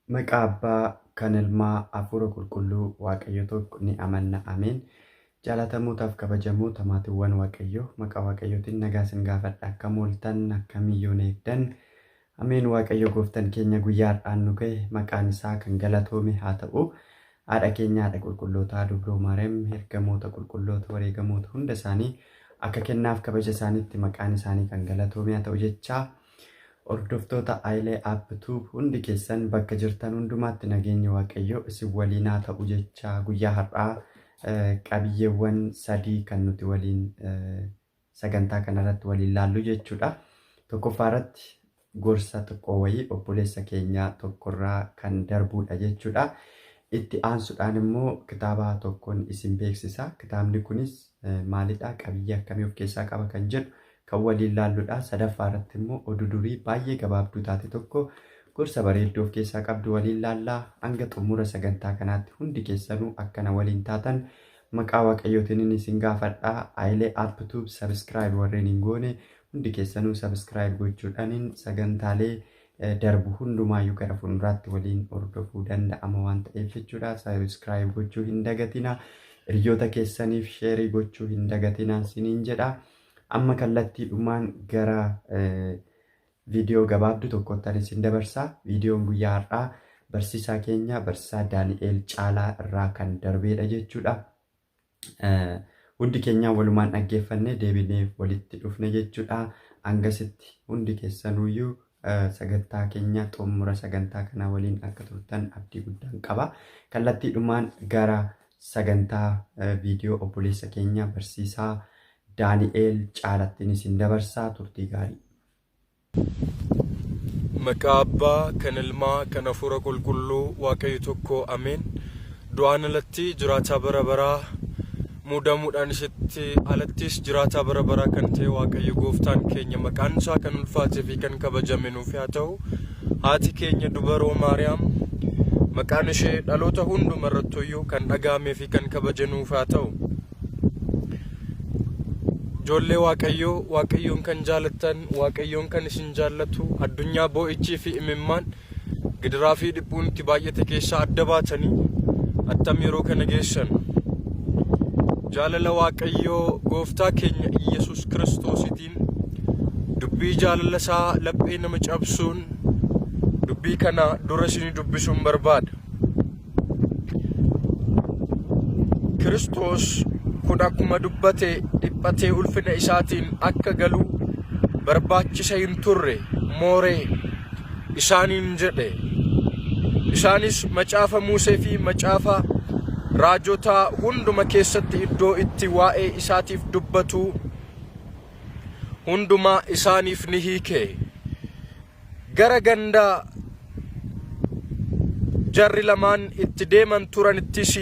Maqaa Abbaa, kan Ilmaa, Hafuura Qulqulluu, Waaqayyo tokko ni amanna. Ameen. Jaalatamootaaf kabajamoota maatiiwwan Waaqayyoo, maqaa Waaqayyootiin nagaa isin gaafadha. Akkam ooltan, akkam yoon eegdan. Ameen. Waaqayyo gooftan keenya guyyaa har'aan nu ga'e, maqaan isaa kan galatoome haa ta'u. Haadha keenya haadha qulqullootaa Dubroo Maariyaam, ergamoota qulqulloota, wareegamoota hunda isaanii akka kennaaf kabaja isaaniitti maqaan isaanii kan galatoome haa ta'u jechaa, hordoftoota Ayilee App Tube hundi keessan bakka jirtan hundumaatti nageenyi Waaqayyoo isin waliin haa ta'u jechaa, guyyaa har'aa qabiyyeewwan sadii kan nuti waliin sagantaa kanarratti waliin laallu jechuudha. Tokkoffaa irratti gorsa xiqqoo wayii obboleessa keenya tokkorraa kan darbuudha jechuudha. Itti aansuudhaan immoo kitaaba tokkoon isin beeksisa. Kitaabni kunis maalidha? Qabiyyee akkamii of keessaa qaba kan jedhu kan waliin laalludha. Sadaffaa irratti immoo oduu durii baay'ee gabaabduu taate tokko gorsa bareedduu of keessaa qabdu waliin laallaa. Hanga xumura sagantaa kanaatti hundi keessanuu akkana waliin taatan maqaa Waaqayyootiin isin gaafadha. Ayilee App Tube subscribe warreen hin goone hundi keessanuu subscribe gochuudhaan sagantaalee darbu hundumaayyuu gara fuulduraatti waliin hordofuu danda'ama waan ta'eef jechuudha. Subscribe gochuu hin dagatina. Hiriyoota keessaniif share gochuu hin dagatina siniin jedha. Amma kallattiidhumaan gara viidiyoo gabaabduu tokkotti ani isin dabarsa. Viidiyoon guyyaa har'aa barsiisaa keenya barsiisaa Daani'eel Caalaa irraa kan darbeedha jechuudha. Hundi keenya walumaan dhaggeeffannee deebinee walitti dhufne jechuudha. Hangasitti hundi keessanuyyuu sagantaa keenya xumura sagantaa kanaa waliin akka turtan abdii guddaan qaba. Kallattiidhumaan gara sagantaa viidiyoo obboleessa keenya barsiisaa Daani'eel Caalattiin isin dabarsaa, turtii gaarii. Maqaa Abbaa, kan Ilmaa, kan Hafuura Qulqulluu, Waaqayyo tokko, ameen. Du'aan alatti jiraataa bara baraa, muudamuudhaan isitti alattis jiraataa bara baraa kan ta'e Waaqayyo gooftaan keenya maqaan isaa kan ulfaatee fi kan kabajame nuuf haa ta'u. Haati keenya dubaroo Maariyaam maqaan ishee dhaloota hunduma irrattuyyuu kan dhaga'amee fi kan kabaje nuuf haa ta'u. Ijoollee Waaqayyoo, Waaqayyoon kan jaalattan, Waaqayyoon kan isin jaallatu, addunyaa boo'ichii fi imimmaan, gidiraa fi dhiphuun itti baay'ate keessaa adda baatanii attam yeroo kana geessan. Jaalala Waaqayyoo gooftaa keenya Iyyasuus Kiristoositiin dubbii jaalala isaa laphee nama cabsuun dubbii kana dura isinii dubbisuun barbaada. Kiristoos kun akkuma dubbate dhiphatee ulfina isaatiin akka galu barbaachisa hin turre mooree isaaniin jedhe. Isaanis macaafa Muusee fi macaafa raajotaa hunduma keessatti iddoo itti waa'ee isaatiif dubbatu hundumaa isaaniif ni hiike. Gara ganda jarri lamaan itti deeman turanittis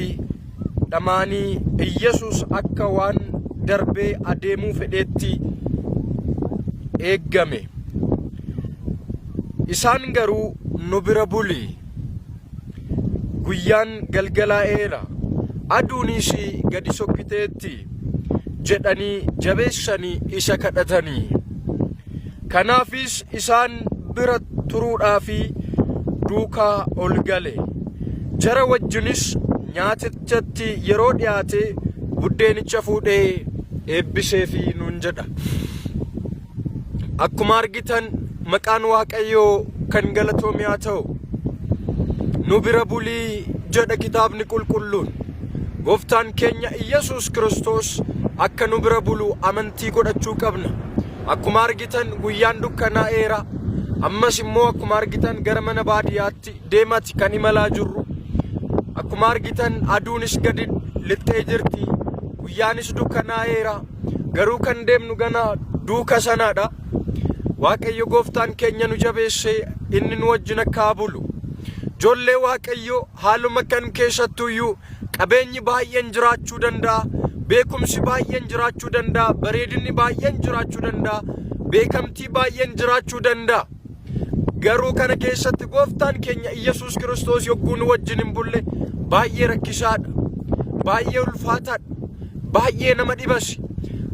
dhamaanii Iyyasuus akka waan darbee adeemuu fedheetti eeggame. Isaan garuu nu bira buli. Guyyaan galgalaa'eera. Aduunis gadi sokkiteetti jedhanii jabeessanii isa kadhatanii. Kanaafis isaan bira turuudhaaf duukaa ol gale. Jara wajjinis nyaatichatti yeroo dhiyaate buddeenicha fuudhee eebbiseefi nuun jedha. Akkuma argitan maqaan Waaqayyoo kan galatoome haa ta'u. Nu bira bulii jedha kitaabni qulqulluun. Gooftaan keenya Iyyasuus Kiristoos akka nu bira bulu amantii godhachuu qabna. Akkuma argitan guyyaan dukkanaa'eera. Ammas immoo akkuma argitan gara mana baadiyyaatti deemati kan imalaa jirru. Akkuma argitan aduunis gadi lixxee jirti. Guyyaanis dukkanaa'eera. Garuu kan deemnu gana duuka sanaadha. Waaqayyo gooftaan keenya nu jabeessee inni nu wajjin akka haa bulu. Ijoollee Waaqayyo haaluma kan keessattuyyuu qabeenyi baay'een jiraachuu danda'a. Beekumsi baay'een jiraachuu danda'a. Bareedinni baay'een jiraachuu danda'a. Beekamtii baay'een jiraachuu danda'a. Garuu kana keessatti gooftaan keenya Iyyasuus Kiristoos yogguu nu wajjin hin bulle baay'ee rakkisaadha. Baay'ee ulfaataadha. Baay'ee nama dhibas.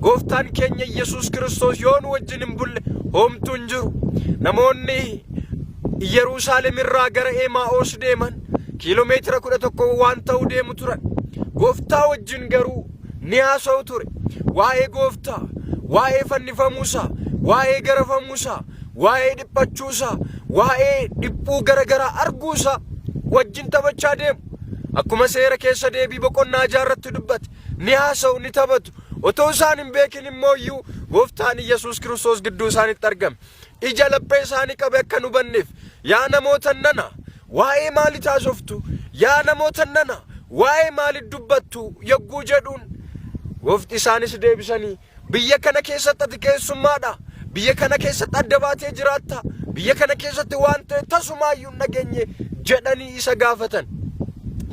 Gooftaan keenya Iyyasuus Kiristoos yoo nu wajjin hin bulle homtuu hin jiru. Namoonni Iyyerusaalem irraa gara Emaa'oos deeman kiiloomeetira 11 waan ta'u deemu turan. Gooftaa wajjin garuu ni haasa'u ture. Waa'ee gooftaa, waa'ee fannifamuusaa, waa'ee garafamuusaa, waa'ee dhiphachuusaa, waa'ee dhiphuu garagaraa arguusaa wajjin taphachaa deemu. Akkuma seera keessa deebii boqonnaa jaarratti dubbate ni haasa'u, ni taphatu. Otoo isaan hin beekin immoo iyyuu gooftaan Iyyasuus Kiristoos gidduu isaanitti argame. Ija laphee isaanii qabe akka hin hubanneef, yaa namoota nana, waa'ee maalii haasoftu? Yaa namoota nana, waa'ee maalii dubbattu? Yogguu jedhuun goofti isaanis deebisanii, biyya kana keessatti ati keessummaadha. Biyya kana keessatti adda baatee jiraatta. Biyya kana keessatti waan ta'e tasumaayyuu hin dhageenye jedhanii isa gaafatan.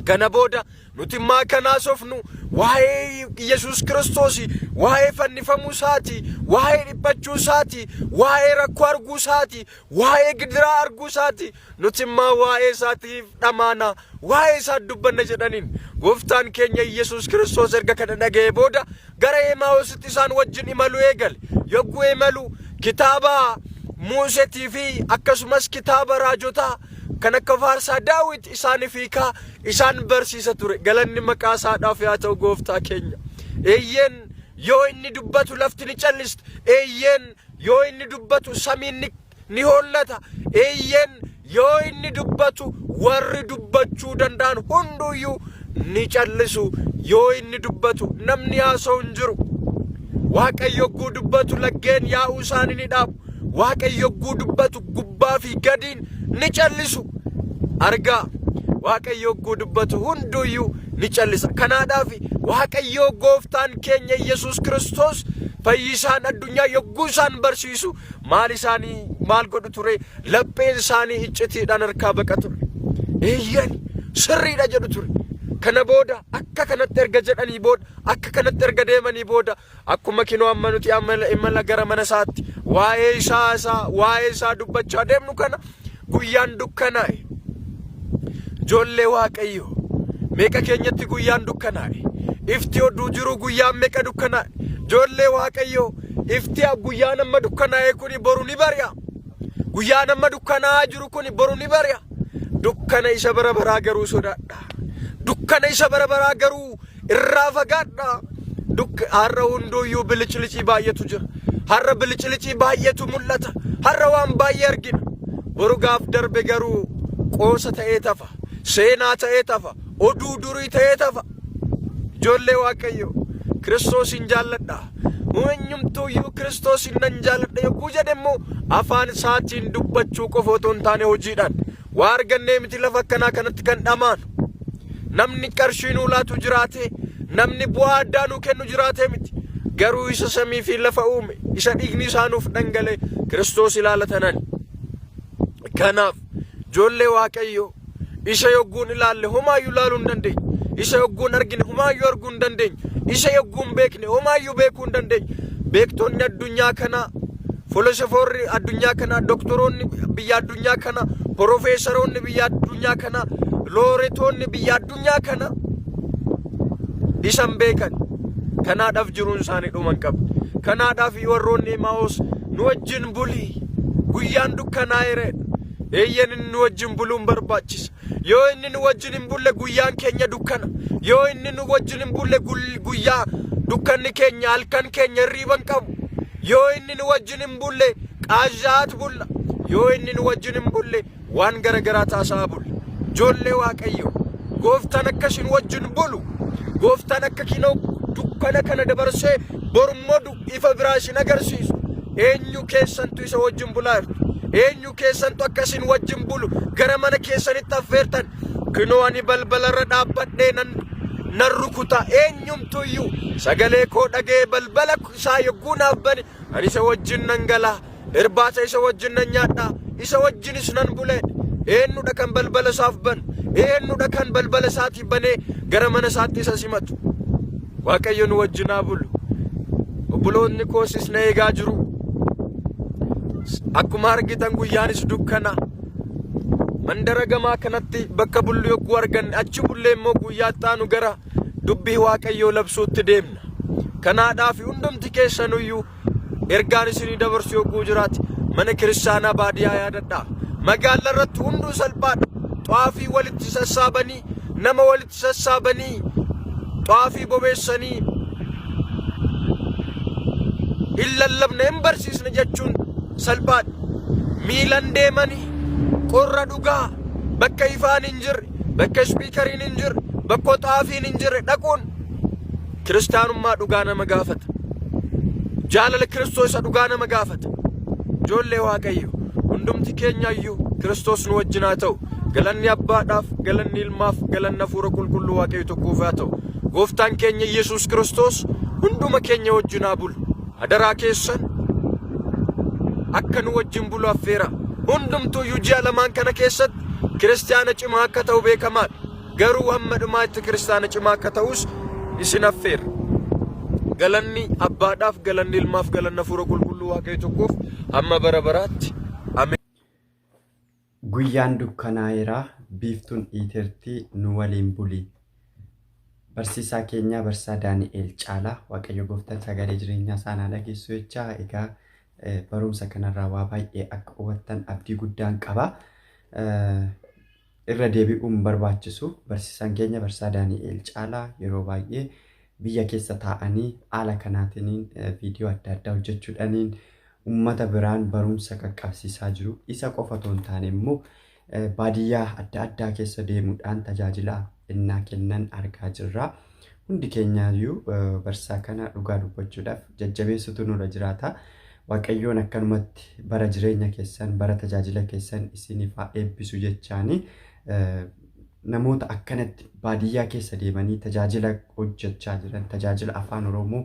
Kana booda nuti immaa kan haasofnu waa'ee Yesuus Kiristoos, waa'ee fannifamuu isaati, waa'ee dhiphachuu isaati, waa'ee rakkoo arguu isaati, waa'ee gidiraa arguu isaati. Nuti immaa waa'ee isaatiif dhamaana, waa'ee isaa dubbanna jedhaniin. Gooftaan keenya Yesuus Kiristoos erga kana dhaga'ee booda gara Emaa'oositti isaan wajjin imaluu eegale. Yogguu imalu kitaaba Muusetii fi akkasumas kitaaba raajotaa kan akka faarsaa Daawit isaaniif hiikaa isaan barsiisa ture. Galanni maqaa isaadhaaf haa ta'u gooftaa keenya. Eeyyeen, yoo inni dubbatu lafti ni callisti. Eeyyeen, yoo inni dubbatu samiin ni hollata. Eeyyeen, yoo inni dubbatu warri dubbachuu danda'an hunduyyuu ni callisu. Yoo inni dubbatu namni haasa'u hin jiru. Waaqayyo yogguu dubbatu laggeen yaa'uu isaanii ni dhaabu. Waaqayyo yogguu dubbatu gubbaa fi gadiin ni callisu. Argaa, Waaqayyo yogguu dubbatu hunduyyuu ni callisa. Kanaadhaaf Waaqayyo gooftaan keenya Yesuus Kiristoos fayyisaan addunyaa yogguu isaan barsiisu maal isaanii maal godhu ture? Lapheen isaanii iccitiidhaan harkaa baqa ture. Eeyyan, sirriidha jedhu ture. Kana booda akka kanatti erga jedhanii booda, akka kanatti erga deemanii booda, akkuma kinoo amma nuti imala gara mana isaatti waa'ee isaa waa'ee isaa dubbachaa deemnu kana guyyaan dukkanaa'e. Ijoollee Waaqayyo, meeqa keenyatti guyyaan dukkanaa'e? Ifti oduu jiru guyyaan meeqa dukkanaa'e? Ijoollee Waaqayyo, ifti guyyaan amma dukkanaa'e kuni boru ni bari'a. Guyyaan amma dukkanaa'aa jiru kuni boru ni bari'a. Dukkana isa bara baraa garuu sodaadha. Dukkana isa bara baraa garuu irraa fagaadha. Har'a hunduuyyuu biliclicii baay'eetu jira. Har'a biliclicii baay'eetu mul'ata. Har'a waan baay'ee argina. Boru gaaf darbe garuu qoosa ta'ee tafa. Seenaa ta'ee tafa. Oduu durii ta'ee tafa. Ijoollee Waaqayyo, Kiristoosin jaalladha. Eenyumtuuyyuu Kiristoosin nan jaalladha yogguu jedhe immoo afaan isaatiin dubbachuu qofa otoo hin taane hojiidhaan. Waa argannee miti lafa akkanaa kanatti kan dhamaanu. Namni qarshii nuu laatu jiraate, namni bu'aa addaa nuu kennu jiraate miti. Garuu isa samii fi lafa uume, isa dhiigni isaa nuuf dhangale Kiristoos ilaalatanan. Kanaaf ijoollee Waaqayyoo, isa yogguun ilaalle homaayyuu ilaaluu hin dandeenyu. Isa yogguun argine homaayyuu arguu hin dandeenyu. Isa yogguun beekne homaayyuu beekuu hin dandeenyu. Beektonni addunyaa kanaa, filosofoorri addunyaa kanaa, doktoroonni biyya addunyaa kanaa, porofeesaroonni biyya addunyaa kanaa, looretoonni biyya addunyaa kanaa isa hin beekan. Kanaadhaaf jiruun isaanii dhuma hin qabne. Kanaadhaaf warroonni Emaa'oos nu wajjin bulii, guyyaan dukkanaa'eera. Eeyyan, inni nu wajjin buluun barbaachisa. Yoo inni nu wajjin hin bulle guyyaan keenya dukkana. Yoo inni nu wajjin hin bulle guyyaa dukkanni keenya, halkan keenya hirriiba hin qabu. Yoo inni nu wajjin hin bulle qaazzaat bulla. Yoo inni nu wajjin hin bulle waan garagaraa taasaa bulla. Ijoollee Waaqayyo, gooftaan akka isin wajjin bulu, gooftaan akka kinoo dukkana kana dabarsee borummoo ifa biraa isin agarsiisu. Eenyu keessantu isa wajjin bulaa jirtu? Eenyu keessantu akka isin wajjin bulu gara mana keessanitti affeertan? Kinoo ani balbalarra dhaabbadhee nan rukuta. Eenyumtuyyuu sagalee koo dhaga'ee balbala isaa yogguu naaf bane ani isa wajjin nan gala. Irbaata isa wajjin nan nyaadha. Isa wajjinis nan bula. Eenyudha kan balbala isaaf banu? Eenyudha kan balbala isaatii banee gara mana isaatti isa simatu? Waaqayyo nu wajjin haa bulu. Obboloonni koosis na eegaa jiru. Akkuma argitan guyyaanis dukkana. Mandara gamaa kanatti bakka bullu yogguu arganne achi bullee immoo guyyaa itti aanu gara dubbii Waaqayyoo labsuutti deemna. Kanaadhaaf hundumti keessanuyyuu ergaan isinii dabarsu yogguu jiraate mana kiristaanaa baadiyaa yaadadhaa. Magaala irratti hunduu salphaadha. Xaafii walitti sassaabanii, nama walitti sassaabanii, xaafii bobeessanii hin lallabne hin barsiisne jechuun salphaadha. Miilan deemanii qorra dhugaa bakka ifaan hin jirre, bakka ispiikariin hin jirre, bakka xaafiin hin jirre dhaquun kiristaanummaa dhugaa nama gaafata. Jaalala Kiristoos isa dhugaa nama gaafata. Ijoollee Waaqayyo hundumti keenya iyyuu Kiristoos nu wajjin haa ta'u. Galanni Abbaadhaaf, galanni Ilmaaf, galanni Hafuura Qulqulluu Waaqayyo tokkoof haa ta'u. Gooftaan keenya Yesuus Kiristoos hunduma keenya wajjin haa bulu. Adaraa keessan akka nu wajjin bulu affeera. Hundumtuu iyyuu ji'a lamaan kana keessatti kiristaana cimaa akka ta'u beekamaadha. Garuu hamma dhumaatti kiristaana cimaa akka ta'us isin affeerra. Galanni Abbaadhaaf, galanni Ilmaaf, galanni Hafuura Qulqulluu Waaqayyo tokkoof hamma bara baraatti. Ameen. Guyyaan dukkanaa'eera, biiftuun dhiiteerti, nu waliin buli. Barsiisaa keenyaa Barsiisaa Daani'eel Caalaa Waaqayyo Gooftaan sagalee jireenyaa isaan haa dhageessu jechaa egaa barumsa kanarraa waa baay'ee akka hubattan abdii guddaan qaba. Irra deebi'uun barbaachisu barsiisaan keenya Barsiisaa Daani'eel Caalaa yeroo baay'ee biyya keessa taa'anii haala kanaatiin viidiyoo adda addaa hojjechuudhaaniin uummata biraan barumsa qaqqabsiisaa jiru. Isa qofa otoo hin taane immoo baadiyyaa adda addaa keessa deemuudhaan tajaajila innaa kennan argaa jirra. Hundi keenyaayyuu barsiisaa kana dhugaa dubbachuudhaaf jajjabeessutu nurra jiraata. Waaqayyoon akkanumatti bara jireenya keessan, bara tajaajila keessan isiniif haa eebbisu jechaani namoota akkanatti baadiyyaa keessa deemanii tajaajila hojjechaa jiran, tajaajila afaan Oromoo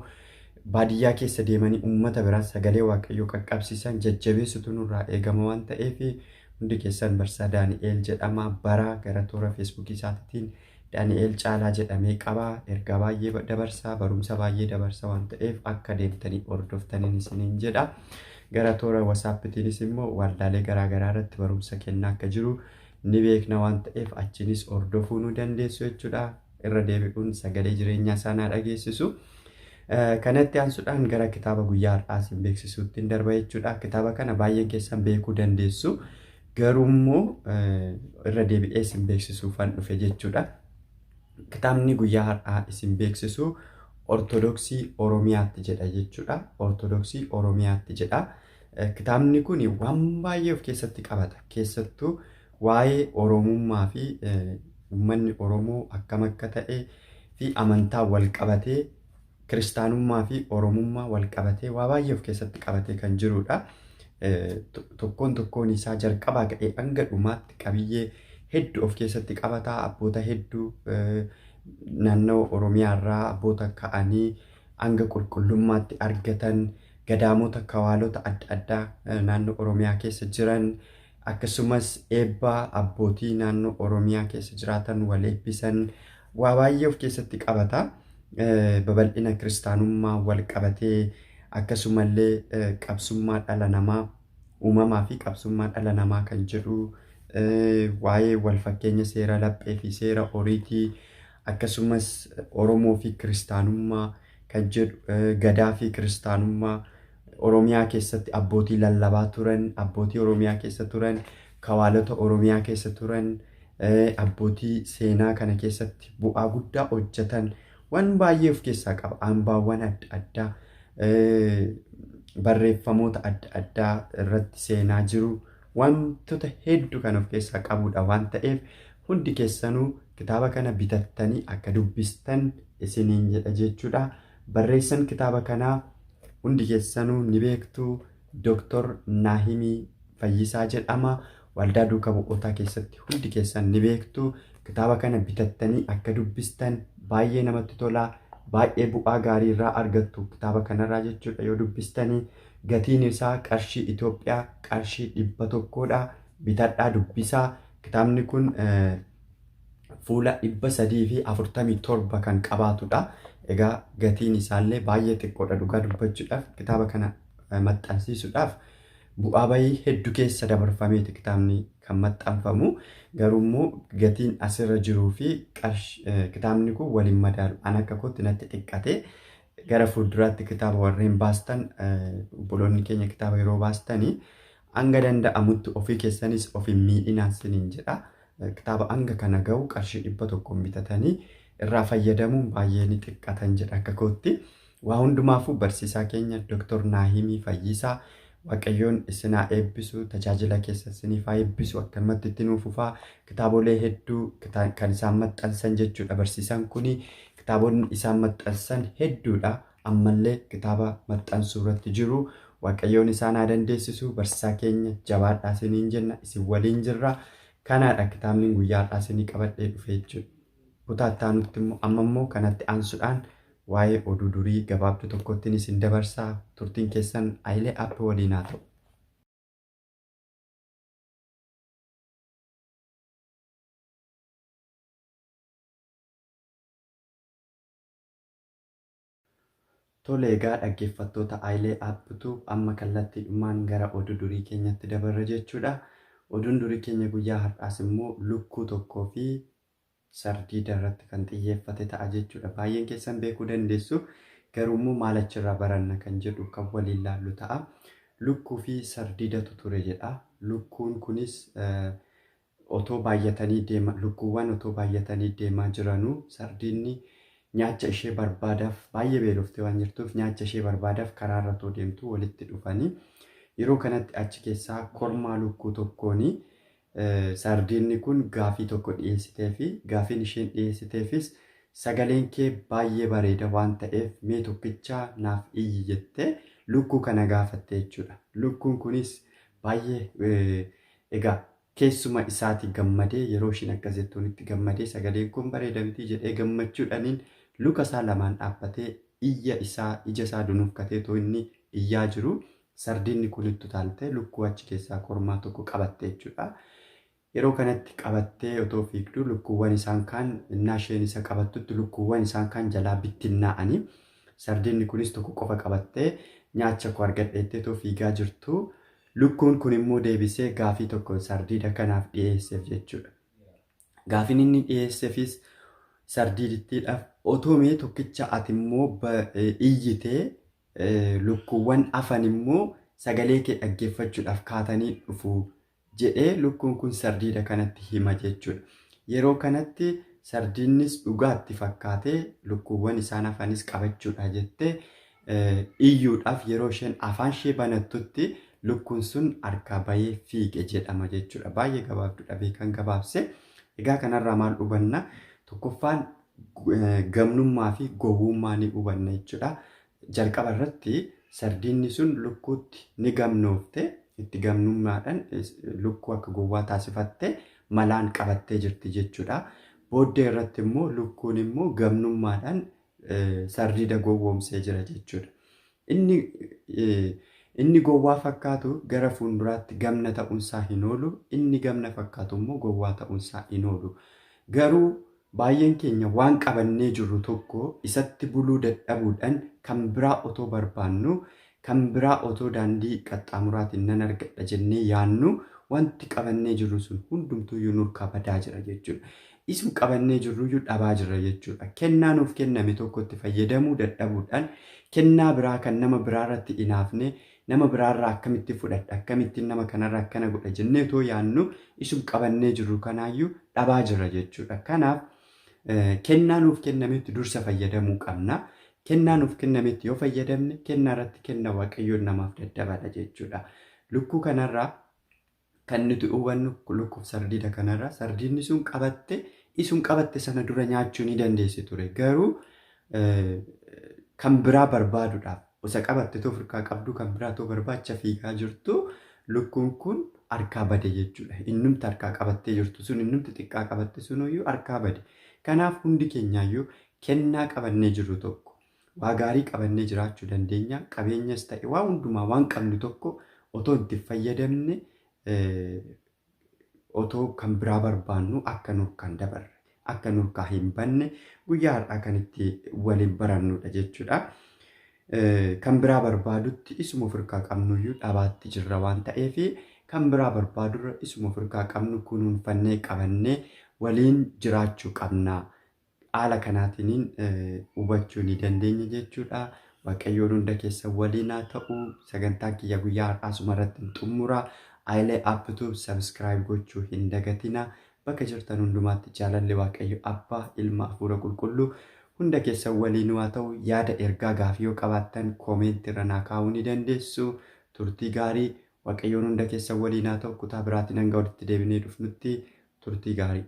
baadiyyaa keessa deemanii uummata biraan sagalee Waaqayyoo qaqqabsiisan jajjabeessutu nurraa eegama waan ta'eef hundi keessan Barsiisaa Daani'eel jedhama bara gara toora feesbuukii isaatiin Daani'eel Caalaa jedhamee qaba. Ergaa baay'ee dabarsa, barumsa baay'ee dabarsa waan ta'eef akka deemtanii hordoftaniin isiniin jedha. Gara toora wasaappiitiinis immoo waldaalee garaa garaa irratti barumsa kennaa akka jiru ni beekna waan ta'eef achiinis hordofuu nu dandeessu jechuudha. Irra deebi'uun sagalee jireenyaa isaan haa dhageessisu. Kanatti aansuudhaan gara kitaaba guyyaa har'aa isin beeksisuutti darba jechuudha. Kitaaba kana baay'een keessan beekuu dandeessu. Garuu immoo irra deebi'ee isin beeksisuufan dhufe jechuudha. Kitaabni guyyaa har'aa isin beeksisu Ortodoksii Oromiyaatti jedha jechuudha. Ortodoksii Oromiyaatti jedha. Kitaabni kun waan baay'ee of keessatti qabata. Keessattuu waa'ee Oromummaa fi uummanni Oromoo akkam akka ta'e fi amantaa wal qabatee kiristaanummaa fi Oromummaa wal qabatee waa baay'ee of keessatti qabatee kan jirudha. Tokkoon tokkoon isaa jalqabaa ka'ee hanga dhumaatti qabiyyee hedduu of keessatti qabata. Abboota hedduu naannoo Oromiyaa irraa abboota ka'anii hanga qulqullummaatti argatan gadaamota kawaalota adda addaa naannoo Oromiyaa keessa jiran akkasumas eebba abbootii naannoo Oromiyaa keessa jiraatan wal eebbisan waa baay'ee of keessatti qabata. Babal'ina kiristaanummaa wal qabatee akkasumallee qabsummaa dhala namaa uumamaa fi qabsummaa dhala namaa kan jedhu waa'ee wal fakkeenya seera laphee fi seera oriitii akkasumas Oromoo fi kiristaanummaa kan jedhu gadaa fi kiristaanummaa Oromiyaa keessatti abbootii lallabaa turan, abbootii Oromiyaa keessa turan, kawaalota Oromiyaa keessa turan, abbootii seenaa kana keessatti bu'aa guddaa hojjetan waan baay'ee of keessaa qaba. Hambaawwan adda addaa, barreeffamoota adda addaa irratti seenaa jiru wantoota hedduu kan of keessaa qabudha waan ta'eef hundi keessanuu kitaaba kana bitattanii akka dubbistan isiniin jedha jechuudha. Barreessan kitaaba kanaa hundi keessanuu ni beektu Dr. Naahimii Fayyisaa jedhama. Waldaa Duuka Bu'ootaa keessatti hundi keessan ni beektu. Kitaaba kana bitattanii akka dubbistan baay'ee namatti tola. Baay'ee bu'aa gaarii irraa argattu kitaaba kanarraa jechuudha yoo dubbistanii. Gatiin isaa qarshii Itoophiyaa qarshii 100dha. Bitadhaa dubbisaa. Kitaabni kun fuula 347 kan qabaatudha. Egaa gatiin isaallee baay'ee xiqqoodha dhugaa dubbachuudhaaf kitaaba kana maxxansiisuudhaaf bu'aa bayii hedduu keessa dabarfameeti kitaabni kan maxxanfamu. Garuu immoo gatiin asirra jiruu fi kitaabni kun waliin madaalu. An akka kootti natti xiqqate. Gara fuulduraatti kitaaba warreen baastan obboloonni keenya kitaaba yeroo baastanii Hanga danda'amutti ofii keessanis of hin miidhinaa isiniin jedha. Kitaaba hanga kana gahu qarshii 100 bitatanii irraa fayyadamuun baay'ee ni xiqqatan jedha akka kootti. Waa hundumaafuu barsiisaa keenya Dr. Naahimii Fayyisaa Waaqayyoon isin haa eebbisu, tajaajila keessa isiniif haa eebbisu, akkanumatti itti nuuf fufaa. Kitaabolee hedduu kan isaan maxxansan jechuudha barsiisaan kuni. Kitaabonni isaan maxxansan hedduudha. Ammallee kitaaba maxxansuu irratti jiru. Waaqayyoon isaan haa dandeessisu. Barsiisaa keenya jabaadhaa isiniin jenna. Isin waliin jirra. Kanaadha kitaabni guyyaa har'aa isinii qabadhee dhufe jechuudha. Kutaa itti aanutti immoo amma immoo kanatti aansuudhaan waa'ee oduu durii gabaabduu tokkottiin isin dabarsaa. Turtiin keessan Hayilee App waliin haa ta'u. Tole egaa dhaggeeffattoota Hayilee App Tube amma kallattiidhumaan gara oduu durii keenyatti dabarra jechuudha. Oduun durii keenya guyyaa har'aas immoo lukkuu tokkoo fi sardiida irratti kan xiyyeeffate ta'a jechuudha. Baay'een keessan beekuu dandeessu. Garuu immoo maal achirraa baranna kan jedhu kan waliin laallu ta'a. Lukkuu fi sardiidatu ture jedha. Lukkuun kunis otoo baay'atanii deema lukkuuwwan otoo baay'atanii deemaa jiranuu sardiinni nyaacha ishee barbaadaaf baay'ee beeloftee waan jirtuuf nyaacha ishee barbaadaaf karaarra otoo deemtu walitti dhufanii yeroo kanatti achi keessaa kormaa lukkuu tokkooni sardiinni kun gaafii tokko dhiyeessiteefi gaafiin isheen dhiyeessiteefis sagaleen kee baay'ee bareeda waan ta'eef mee tokkichaa naaf iyyi jettee lukkuu kana gaafatte jechuudha. Lukkuun kunis baay'ee egaa keessuma isaati gammadee yeroo ishiin akkas jettuunitti gammadee sagaleen kun bareeda miti jedhee gammachuudhaaniin luka isaa lamaan dhaabbatee iyya isaa ija isaa dunuufkatee otoo inni iyyaa jiru sardiinni kun itti utaaltee lukkuu achi keessaa kormaa tokko qabatte jechuudha. Yeroo kanatti qabattee otoo fiigdu lukkuuwwan isaan kaan innaa isheen isa qabattutti lukkuuwwan isaan kaan jalaa bittinnaa'anii sardiinni kunis tokko qofa qabattee nyaacha koo argadheettee otoo fiigaa jirtu lukkuun kun immoo deebisee gaafii tokko sardiida kanaaf dhiyeesseef jechuudha. Gaafiin inni dhiyeesseefis sardiidittiidhaaf otoo mee tokkicha ati immoo iyyitee lukkuuwwan afan immoo sagalee kee dhaggeeffachuudhaaf kaatanii dhufu jedhee lukkuun kun sardiida kanatti hima jechuudha. Yeroo kanatti sardiinnis dhugaatti fakkaatee lukkuuwwan isaan hafanis qabachuudha jettee iyyuudhaaf yeroo isheen afaan ishee banattutti lukkuun sun harkaa bahee fiige jedhama jechuudha. Baay'ee gabaabduudha beekan gabaabse. Egaa kanarraa maal hubanna? Tokkoffaan gamnummaa fi gowwummaa ni hubanna jechuudha. Jalqaba irratti sardiinni sun lukkuutti ni gamnoofte itti gamnummaadhaan lukkuu akka gowwaa taasifatte malaan qabattee jirti jechuudha. Booddee irratti immoo lukkuun immoo gamnummaadhaan sardiida gowwoomsee jira jechuudha. Inni gowwaa fakkaatu gara fuulduraatti gamna ta'uunsaa hin oolu, inni gamna fakkaatu immoo gowwaa ta'uunsaa hin oolu. Garuu baay'een keenya waan qabannee jirru tokko isatti buluu dadhabuudhaan kan biraa otoo barbaannu, kan biraa otoo daandii qaxxaamuraatiin nan argadha jennee yaannu wanti qabannee jirru sun hundumtuuyyuu nurkaa badaa jira jechuudha. Isum qabannee jirruyyuu dhabaa jirra jechuudha. Kennaa nuuf kenname tokkotti fayyadamuu dadhabuudhaan kennaa biraa kan nama biraarratti inaafne nama biraarraa akkamitti fudhadha akkamittiin nama kanarraa akkana godha jennee otoo yaannu isum qabannee jirru kanaayyuu dhabaa jirra jechuudha. Kanaaf kennaa nuuf kennametti dursa fayyadamuu qabna. Kennaa nuuf kennametti yoo fayyadamne kennaa irratti kenna Waaqayyoon namaaf daddabala jechuudha. Lukkuu kanarraa kan nuti hubannu lukkuuf sardiida kanarraa sardiidni sun qabatte isum qabatte sana dura nyaachuu ni dandeessi ture. Garuu kan biraa barbaaduudhaaf isa qabatte too furkaa qabdu kan biraa too barbaacha fiigaa jirtu lukkuun kun harkaa bade jechuudha. Innumti harkaa qabattee jirtu sun innumti xiqqaa qabatte sunuyyuu harkaa bade. Kanaaf hundi keenyaayyuu kennaa qabannee jirru tokko waa gaarii qabannee jiraachuu dandeenya. Qabeenyas ta'e waa hundumaa waan qabnu tokko otoo itti fayyadamne otoo kan biraa barbaannu akka nurkaan dabarre akka nurkaa hin banne guyyaa har'aa kan itti waliin barannudha jechuudha. Kan biraa barbaadutti isuma ofirkaa qabnuyyuu dhabaatti jirra waan ta'eef kan biraa barbaadurra isuma ofirkaa qabnu kunuunfannee qabannee waliin jiraachuu qabna. Haala kanaatiin hubachuu ni dandeenya jechuudha. Waaqayyoon hunda keessan waliin haa ta'u. Sagantaan kiyya guyyaa har'aa asuma irratti hin xumura. Ayilee Appituub subscribe gochuu hin dagatina. Bakka jirtan hundumaatti jaalalli Waaqayyo Abbaa, Ilma, Hafuura Qulqulluu hunda keessan waliin haa ta'u. Yaada ergaa gaafii yoo qabaattan comment irra naa kaa'uu ni dandeessu. Turtii gaarii, Waaqayyoon hunda keessan waliin haa ta'u. Kutaa biraatiin hanga walitti deebinee dhufnutti turtii gaarii.